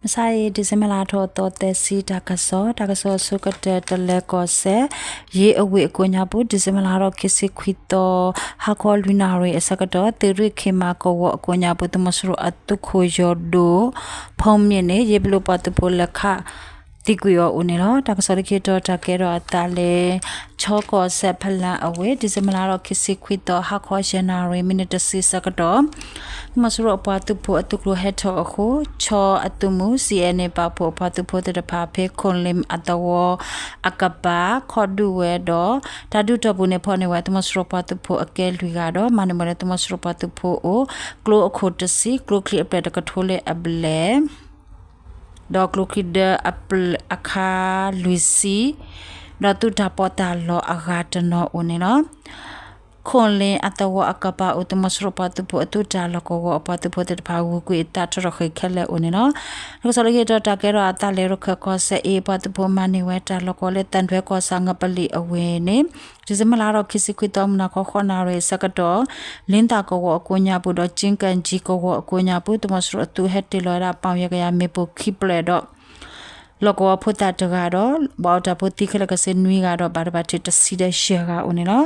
မုၢ်ဆါအံၤ December လါထီၣ်သီသၢဆံ တၢ်ကစီၣ်, တၢ်ကစီၣ်အဆိကတၢၢ် တလဲၤကီၢ်စဲၣ် ယ့အဝ့ၢ်အကိးညါပူၤ December လါထီၣ်ခံဆံခွံသီ ဟါခီလွံၢ်နၣ်ရံၣ်အဆၢကတီၢ် သုးရ့ၣ်ခ့မးကဝီၤအကိးညါပူၤ သုးမီၤစိရိၤအသုးခိၣ်ယီၤဒိၣ် ဖီမ့ၢ်န့ၣ် ယ့ဘျုးပှၤသုးဖိလဲၤခးသံကွံာ်အီၤအိၣ်န့ၣ်လီၤ. တၢ်ကစီၣ်လၢခံတီၤ တၢ်ကဲထီၣ်အသးလၢ ခၠီကီၢ်စဲၣ် ဖလၢၣ်အဝ့ၢ် December လါထီၣ်ခံဆံခွံသီ ဟါခီယဲၢ်နၣ်ရံၣ် မံးနံးတဆံအဆၢကတီၢ် သုးမီၤစိရိၤအပှၤသုးဖိအသုးကျိၤဟဲထီၣ်အဃိ ခၠီအသုးမုၢ် စံၣ်အဲၣ်န့ၣ် ပာ်ဖှိၣ်အပှၤသုးဖိသ့ၣ်တဖၣ် ဖဲခိၣ်လ့ၣ်အသဝီအကပၤ ခီၣ်ဒုးဝဲဒီး တၢ်ဒုးတီၢ်ပူၤန့ၣ် ဖီၣ်န့ၢ်ဝဲသုးမီၤစိရိၤပှၤသုးဖိအကဲလွံၢ်ဂၤဒီး မၤန့ၢ်ဝဲလၢသုးမီၤစိရိၤပှၤသုးဖိအအိၣ် ကျိအခိၣ်တဆံ, ကျိချံအဖျၢၣ်တကထိလၢအဘျဲၣ် ဒီးကျိချံဒၢအခါလွံၢ်ဆံ, ဒီးသုးတၢ်ပီးတၢ်လီအဂၤတနီၤအိၣ်န့ၣ်လီၤ. ခိၣ်လ့ၣ်အသဝီအကပၤအိၣ် သုးမီၤစိရိၤပှၤသုးဖိအသုးတၢ်လီၢ်ကဝီၤအပှၤသုးဖိသ့ၣ်တဖၣ် ဂုၤကွံာ်အသးထီၣ်ထီၣ်ဃ့ခဲလၢာ်အိၣ်န့ၣ်လီၤ. တၢ်ကစီၣ်လၢခံတီၤ တၢ်ကဲထီၣ်အသးလၢ ရခၢၣ်ကီၢ်စဲၣ်အံၤ ပှၤသုးဖိမၤန့ၢ်ဝဲတၢ်လီၢ်ကဝီၤလၢ သံတွဲကီၢ်ဆၣ် ငပလံၣ်အဝ့ၢ်န့ၣ် December လါထီၣ်ခံဆံခွံသီ မုၢ်နၤခီဃိးနၣ်ရံၣ်အဆၢကတီၢ် လ့သၣ်ကဝီၤအကိးညါပူၤဒီး ကၠံကၣ်ကၠံကဝီၤအကိးညါပူၤ သုးမီၤစိရိၤအသုးဟဲတ့ၢ်လီၤဝဲဒၣ် ပီၣ်ယဲၢ်ကယၤမ့ၣ်ပိၢ်ခံဖျၢၣ်ဒီး လီၢ်ကဝီၤဖိသၣ်တဂၤဒီး ဘၣ်အိၣ်တၢ်ဖိသံခဲလၢာ်ကဆ့နွံဂၤဒီး ဘၣ်ဒိဘၣ်ထံးတဆံဒီးယဲၢ်ဂၤအိၣ်န့ၣ်လီၤ.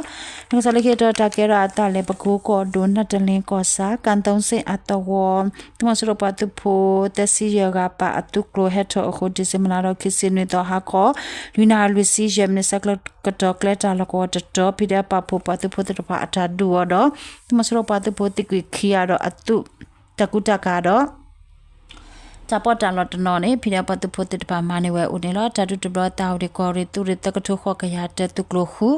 တၢ်ကစီၣ်လၢခံတီၤ တၢ်ကဲထီၣ်အသးလၢ ပကိကီၢ်ဒိၣ် နၢ်တလ့ကီၢ်ဆၣ် ကၣ်သိစ့ၣ်အသဝီ သုးမီၤစိရိၤပှၤသုးဖိ သၢဆံယဲၢ်ဂၤ ပာ်အသုးကျိၤဟဲထီၣ်အဃိ December လါထီၣ်ခံဆံနွံသီ ဟါခီ လွံၢ်နၣ်ရံၣ်လွံၢ်ဆံယဲၢ်မံးနံး ဆဲးကျိးကတီၢ်ကျဲတၢ်လီၢ်ကဝီၤတတီၤ ဖံးဒဲးပာ်ဖှိၣ်ပှၤသုးဖိသ့ၣ်တဖၣ်အတၢ်ဒုးအီၤဒီး သုးမီၤစိရိၤပှၤသုးဖိသံကွံာ်ခံဂၤဒီးအသုးတၢ်ကူတၢ်ကၤဒီး တၢ်ပီးတၢ်လီတနီၤန့ၣ် ဖံးဒဲးပှၤသုးဖိသ့ၣ်တဖၣ်မၤန့ၢ်ဝဲအိၣ်န့ၣ်လီၤ. တၢ်ဒုးတဘျီ သးဝံၣ်ဒံးကီၢ်ရ့ၣ် သုးရ့ၣ်သၢကထိဃိးကယၤတၢ သုးကျိၤဃု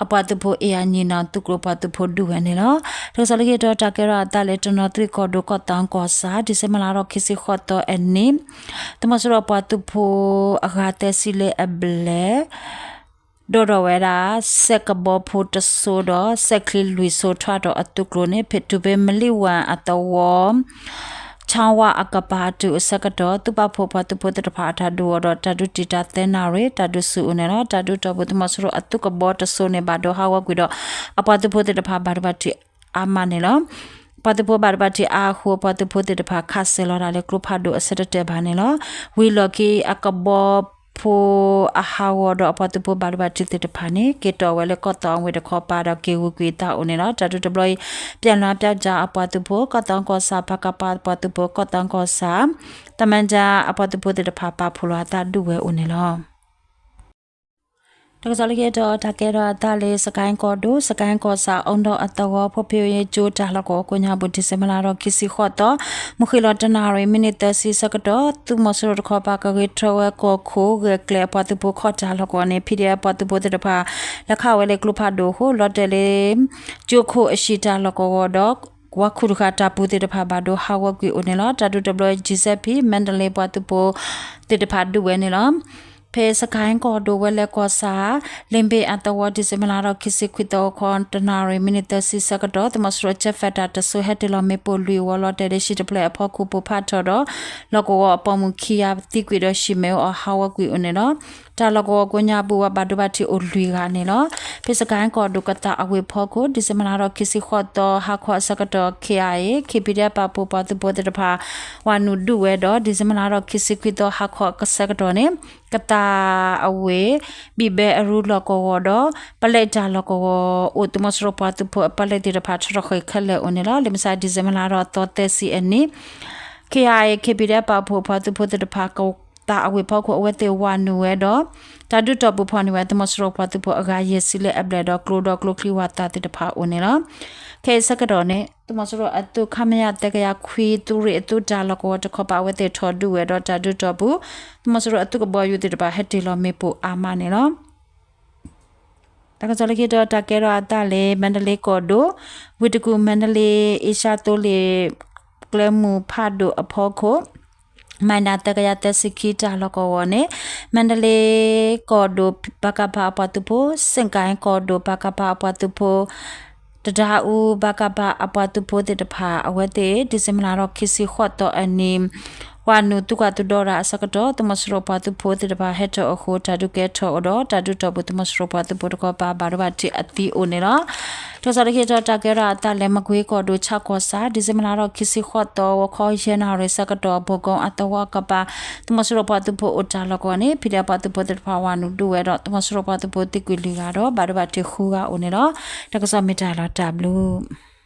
အပှၤသုးဖိ အ့ၣ်အါ ညီနုၢ် သုးကျိၤပှၤသုးဖိဒုးဝဲန့ၣ်လီၤ. တၢ်ကစီၣ်လၢခံတီၤ တၢ်ကဲထီၣ်အသးလၢ တနီသရံၣ်ကီၢ်ဒိၣ် ကီၢ်သီကီၢ်ဆၣ် December လါထီၣ်ခံဆံဃိးသီအနံၤ သုးမီၤစိရိၤပှၤသုးဖိအဂၤသၢဆံလၢအဘျဲၣ် ဒိးထီၣ်ဝဲဒၣ် စဲးကဘီဖိတစိၤဒီး စဲးချံလွံၢ်စိၤထွဲထီၣ်အသုးကျိၤန့ၣ် ဖဲတုၤဖဲမလံဝၣ်အသဝီ ဆၣ်ဝါအကပၤတုၤအဆၢကတီၢ် သုးပာ်ဖှိၣ်ပှၤသုးဖိသ့ၣ်တဖၣ်အတၢ်ဒုးအီၤဒီး တၢ်ဒုးတံာ်တာ်သၢနၣ်ရံၣ် တၢ်ဒုးဆူၣ်အိၣ်န့ၣ်လီၤ. တၢ်ဒုးတီၢ်ပူၤ သုးမီၤစိရိၤအသုးကဘီတစိၤန့ၣ် ဘၣ်ဒိဟးဂီၤကွံာ်ဒီး အပှၤသုးဖိသ့ၣ်တဖၣ်ဘၣ်ဒိဘၣ်ထံးအါမးန့ၣ်လီၤ. ပှၤသုးဖိဘၣ်ဒိဘၣ်ထံးအါအဃိ အပှၤသုးဖိသ့ၣ်တဖၣ် ခးစဲၤလီၤတၢ်လၢကျိဖးဒိၣ်အဆၢတတဲာ်ဘၣ်န့ၣ်လီၤ. ဝံၤလီၢ်ခံအကဘီဖိအဟးဂီၤဒီးအပှၤသုးဖိဘၣ်ဒိဘၣ်ထံးသ့ၣ်တဖၣ်န့ၣ် က့ၤတီၢ်ဝဲလၢကီၢ်သီအဝ့ၢ်တခီပၤဒီးက့ၤဂုၤကွံာ်အသးအိၣ်န့ၣ်လီၤ. တၢ်ဒုးတဘျီအံၤ ပျဲၢ်လွှာ်ပျဲၢ်ကၠါအပှၤသုးဖိ ကီၢ်သီကီၢ်ဆၣ် ပကဖ အပှၤသုးဖိ ကီၢ်သီကီၢ်ဆၣ် သမၢကၠါအပှၤသုးဖိသ့ၣ်တဖၣ် ပာ်ဖှိၣ်လီၤအသးဒုးဝဲအိၣ်န့ၣ်လီၤ. တၢ်ကစီၣ်လၢခံတီၤ တၢ်ကဲထီၣ်အသးလၢ စကဲၣ်ကီၢ်ဒိၣ် စကဲၣ်ကီၢ်ဆၣ် အီဒီအသဝီ ဖိဖ့ကၠိတၢ်လီၢ်ကဝီၤကိးညါပူၤ December လါထီၣ်ခံဆံဃိးသီ မုၢ်ဃ့ၢ်လီၤတနၣ်ရံၣ် မံးနံးသၢဆံဆၢကတီၢ် သုးမီၤစိရိၤတခီပၤ ကဂ့ၤထီၣ်ဝဲကီၢ်ခိၣ်ဂဲၤကျဲအပှၤသုးဖိခီၣ်တၢ်လီၢ်ကဝီၤန့ၣ် ဖံးဒဲးအပှၤသုးဖိသ့ၣ်တဖၣ် လဲၤခးဝဲလၢကျိဖးဒိၣ်အဃိ လီၤတဲာ်လၢ ကၠိခိၣ်အဟံၣ်တၢ်လီၢ်ကဝီၤဒီး ဝါခုၣ်တဃာ်တၢ်ပူၤသ့ၣ်တဖၣ်ဘၣ်ဒိဟးဂီၤကွံာ်အိၣ်န့ၣ်လီၤ. တၢ်ဒုးတဘျီ ကၠံၣ်စဲးဖံး မါဒလ့ပှၤသုးဖိသ့ၣ်တဖၣ်ဒုးဝဲန့ၣ်လီၤ. ဖဲစကဲၣ်ကီၢ်ဒိၣ်ဝဲလဲၤကီၢ်ဆၣ် လ့ဘ့ၣ်အသဝီ December လါထီၣ်ခံဆံခွံသီ ခီတနၣ်ရံၣ် မံးနံးသၢဆံဆၢကတီၢ် သုးမီၤစိရိၤ jet fighter တစိၤဟဲတ့ၢ်လီၤမ့ၣ်ပိၢ်လွံၢ်ဝီ လီၤတဲာ်လၢဟံၣ်တဖျၢၣ်အဖီခိၣ်ပိၢ်ဖးထီၣ်ဒီး လီၢ်ကဝီၤအပိာ်မုၣ်ခံဂၤသံကွံာ်ဒီး ဟံၣ်မ့ၣ်အူအီၣ်ဟးဂီၤကွံာ်အိၣ်န့ၣ်လီၤ. တၢ်လီၢ်ကဝီၤကိးညါပူၤ ပှၤဘၣ်ဒိဘၣ်ထံးအိၣ်လွံၢ်ဂၤန့ၣ်လီၤ. ဖဲစကဲၣ်ကီၢ်ဒိၣ်ကသးအဝ့ၢ်ဖီခိၣ် December လါထီၣ်ခံဆံဃိးသီ ဟါခီအဆၢကတီၢ် KIA KPDF ပာ်ဖှိၣ်ပှၤသုးဖိသ့ၣ်တဖၣ် ဝၤနုာ်ဒုးဝဲဒီး December လါထီၣ်ခံဆံခွံသီ ဟါခီအဆၢကတီၢ်န့ၣ် ကသးအဝ့ၢ် ဘံၣ်ဘဲအရူလီၢ်ကဝီၤဒီး ပလဲတၢ်လီၢ်ကဝီၤ အိၣ်သုးမီၤစိရိၤပှၤသုးဖိအပလဲသ့ၣ်တဖၣ် ထီၣ်ထီၣ်ဃ့ခဲလၢာ်အိၣ်န့ၣ်လီၤ. လၢမုၢ်ဆါ December လါထီၣ်သီသၢဆံအနံၤ KIA KPDF ပာ်ဖှိၣ်ပှၤသုးဖိသ့ၣ်တဖၣ် ကသးအဝ့ၢ်ဖီခိၣ် အဝဲသ့ၣ်ဝၤနုာ်ဝဲဒီး တၢ်ဒုးတီၢ်ပူၤဖီၣ်န့ၢ်ဝဲ သုးမီၤစိရိၤပှၤသုးဖိအဂၤယဲၢ်ဆံလၢအဘျဲၣ်ဒီး ကျိဒီးကျိချံဝၤသးသ့ၣ်တဖၣ်အိၣ်န့ၣ်လီၤ. ခဲအံၤဆၢကတီၢ်န့ၣ် သုးမီၤစိရိၤအသုး ခမရ သၢကယၤခွံ သုးရ့ၣ်အသုးတၢ်လီၢ်ကဝီၤတခီပၤ အဝဲသ့ၣ်ထီၣ်ဒုးဝဲဒီး တၢ်ဒုးတီၢ်ပူၤ သုးမီၤစိရိၤအသုးကဘီယူၤသ့ၣ်တဖၣ် ဟဲတ့ၢ်လီၤမ့ၣ်ပိၢ်အါမးန့ၣ်လီၤ. တၢ်ကစီၣ်လၢခံတီၤ တၢ်ကဲထီၣ်အသးလၢ မါဒလ့ကီၢ်ဒိၣ် ဝ့ၢ်တကူၣ် မါဒလ့ အ့ရှါသိလ့ၣ် ကျဲမုၢ်ဖးဒိၣ်အဖီခိၣ် မံးနံးသၢကယၤသၢဆံခံ တၢ်လီၢ်ကဝီၤန့ၣ် မါဒလ့ကီၢ်ဒိၣ် ပကဖ အပှၤသုးဖိ စကဲၣ်ကီၢ်ဒိၣ် ပကဖ အပှၤသုးဖိ တဒါအူ ပကဖ အပှၤသုးဖိသ့ၣ်တဖၣ် အဝဲသ့ၣ် December လါထီၣ်ခံဆံဃိးသီအနံၤ ဝၤနုာ်သုးကွၢ်သုးဒီရၣ်အဆၢကတီၢ် သုးမီၤစိရိၤပှၤသုးဖိသ့ၣ်တဖၣ်ဟဲထီၣ်အဃိ တၢ်ဒုးကဲထီၣ်အိၣ်ဒီး တၢ်ဒုးတီၢ်ပူၤ သုးမီၤစိရိၤပှၤသုးဖိတခီပၤ ဘၣ်ဒိဘၣ်ထံးအသံအိၣ်န့ၣ်လီၤ. တၢ်ကစီၣ်လၢခံတခါ တၢ်ကဲထီၣ်အသးလၢ မကွ့ကီၢ်ဒိၣ် ဆၣ်ကီၢ်ဆၣ် ဒံၣ်စ့ဘၢၣ်လါဒီး ခံဆံဃိးသီ ဂီၤခီယဲၢ်နၣ်ရံၣ်ဆၢကတီၢ် ဘိၣ်ကိၣ်အသဝီကပၤ သုးမီၤစိရိၤပှၤသုးဖိအိၣ်တၢ်လီၢ်ကဝီၤန့ၣ် ဖံးဒဲးပှၤသုးဖိသ့ၣ်တဖၣ်ဝးနုာ်ဒုးဝဲဒီး သုးမီၤစိရိၤပှၤသုးဖိသံကွံာ်လွံၢ်ဂၤဒီး ဘၣ်ဒိဘၣ်ထံးဃုဂၤအိၣ်န့ၣ်လီၤ. တၢ်ကစီၣ်မ့ၢ်တၢ်လီၤတၢ်ဘျုး